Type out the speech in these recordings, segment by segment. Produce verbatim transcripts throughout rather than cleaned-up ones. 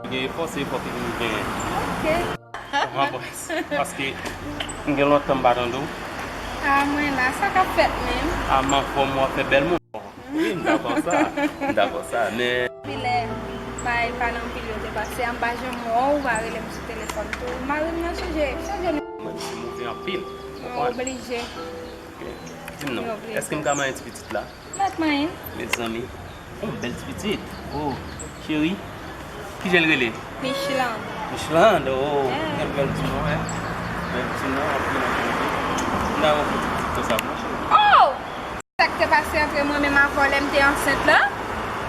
Gen efò, se efò ki pou nou genyen. Ok. Anplis, paske m gen lontan m pa tande w. A, mwen la, sa k ap fèt menm? A, m anfòm, w ap fè bèl moun. Wi, m dakò sa. M dakò sa, men. Pi lè, bay pale anpil yo te pase, m pa janm wè w, ou pa rele m sou telefòn tou. Mari m nan chanje, chanje non. Mwen, misye move anpil. Ou konprann? Oblije. Ok. Di m non, èske m ka manyen ti pitit la? Mèt manyen. Mezanmi, yon bèl ti pitit. Oh, cheri. Kijan l rele? Micheland. Micheland, oh, gen bèl ti non, wi. Bèl ti non, anpil, anpil, anpil. M ta renmen yon ti pitit konsa pou mwen, cheri. Oh! Sa k te pase antre mwen menm avè w lè m te ansent la?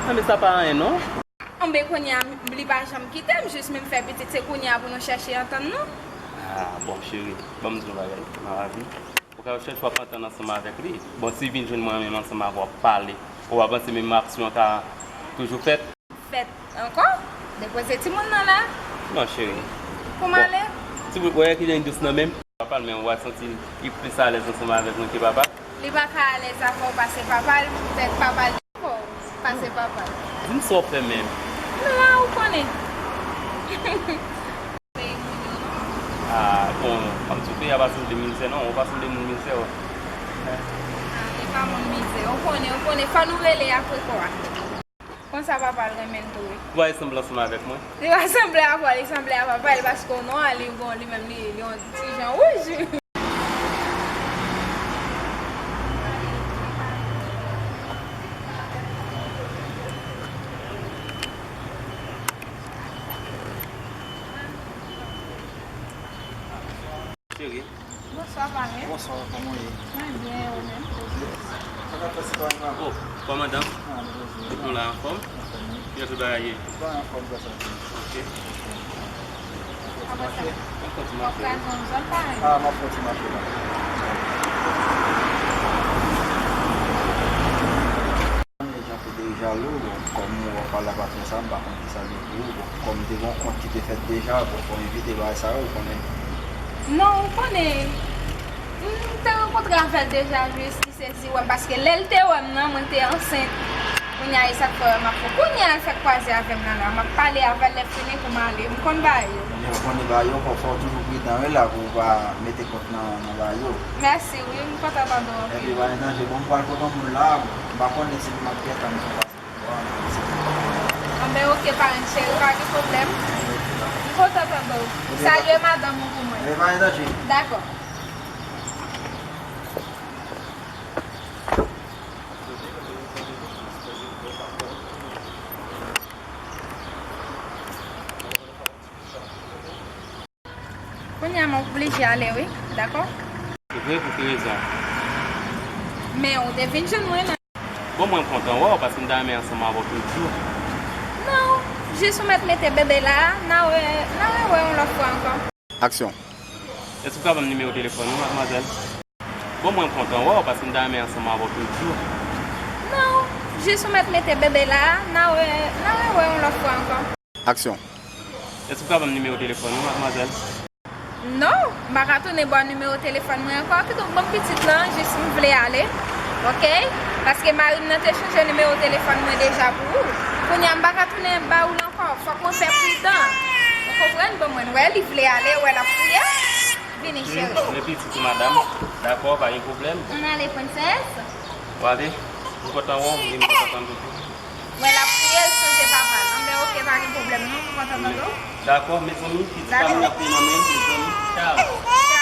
Anben, sa pa anyen, non. Anben, kounye a, li pa janm kite m, jis menm fè pitit, se kounye a pou nou chèche antann nou. Ah, bon, cheri, ban m di w yon bagay, Maravi. Ou ka chèche w ap antann ansanm avèk li. Bon, si l vin jwenn mwen menm ansanm avè w ap pale, ou pa panse menm aksyon an ka toujou fèt? Fèt ankò? Depoze timoun nan la. Non, cheri. Pou m ale? Ti bout, wè kijan li dous nan men m. Papa l menm, w a santi li plis alèz ansanm avèk mwen ke papa l. Li pa ka alèz avè w pase papa l, poutèt papa l. Pase papa l. Di m sa w fè menm. M la, ou konnen. Peyi moun yo, non. Ah, bon, m ap di w, peyi a pa sanble mizè, non. Ou pa sanble moun mizè, w. Ah, li pa moun mizè. Ou konnen, ou konnen. Fò nou rele apre kò a. Konsa papa l renmen l tou, wi. Ou pa sanble ansanm avèk mwen? Li pa sanble avè w, li sanble a papa l, paske w nwa, li bon, li menm, li, li yon ti jan wouj. Cheri. Bonswa, parenn. Bonswa, kòman w ye? Mwen byen, e ou menm? Sa k ap fèt, sitwayen la? Oh, kòmandan. Ah, nou byen. Nou la, anfòm? Anfòm, wi. Kijan tout bagay ye? Tout bagay anfòm, grasa Dye. Ok. Kòman sa? Mwen kontinye mache. W ap kraze yon zòn, parenn. Ah, m ap kontinye mache la. Jan te deja lou, bon, kòm w ap pale a patwon sa, m pa konn ki sa l ye pou ou. Bon, kòm te gen yon kont ki te fèt deja, bon, fò w evite bagay sa yo, ou konnen. Non, ou konnen, m te rankontre avè l deja, jis li sezi wè m, paske lè l te wè m nan, mwen te ansent. Kounye a, e sa k fè m ap fè. Kounye a, l fèk kwaze avè m nan la, m ap pale avè l, lè fini pou m ale, m konn bagay yo. Ou konnen bagay yo, fò, fò w toujou pridan, wi, la, pou w pa mete kont nan, nan bagay yo. Mèsi, wi, m kontan tande w anpil. Epi, pa gen danje, bon, m pral kote yon moun la, m pa konnen si m ap gentan m pase. Anben, oke, parenn cheri, pa gen pwoblèm. M kontan tande w. Salye madanm ou pou mwen. Epi, pa gen danje. Dakò. Kounye a m oblije ale wi, dakò? Se vre, pou ki rezon? Men ou te vin jwenn mwen la. Bon, mwen kontan wè w, paske m ta renmen ansanm avè w tout jou. Non, jis ou mèt mete bebe la, n a wè, n a rewè yon lòt fwa ankò. Aksyon. Èske w ka ban m nimewo telefòn ou, madmwazèl? Bon, mwen kontan wè w, paske m ta renmen ansanm avè w tout jou. Non, jis ou mèt mete bebe la, n a wè, n a rewè yon lòt fwa ankò. Aksyon. Èske w ka ban m nimewo telefòn ou, madmwazèl? Non, m pa ka tounen ba w nimewo telefòn mwen ankò. Kidonk, ban m pitit lan, jis m vle ale. Oke? Paske mari m nan te chanje nimewo telefòn mwen deja pou ou. Kounye a, m pa ka tounen ba ou l ankò. Fòk mwen fè pridan. Ou konprann? Bon, mwen wè li vle ale, wè l ap kriye. Vini, cheri. Men pitit ou, madanm. Dakò, pa gen pwoblèm. Ann ale, prensès. W ale. M kontan wè w, e m kontan tande w tou. Wè l ap kriye, l sonje papa l. Anben, oke, pa gen pwoblèm non, m kontan tande w. Dakò, mezanmi, pitit pa m nan kriye nan men m, mezanmi. Tchaw.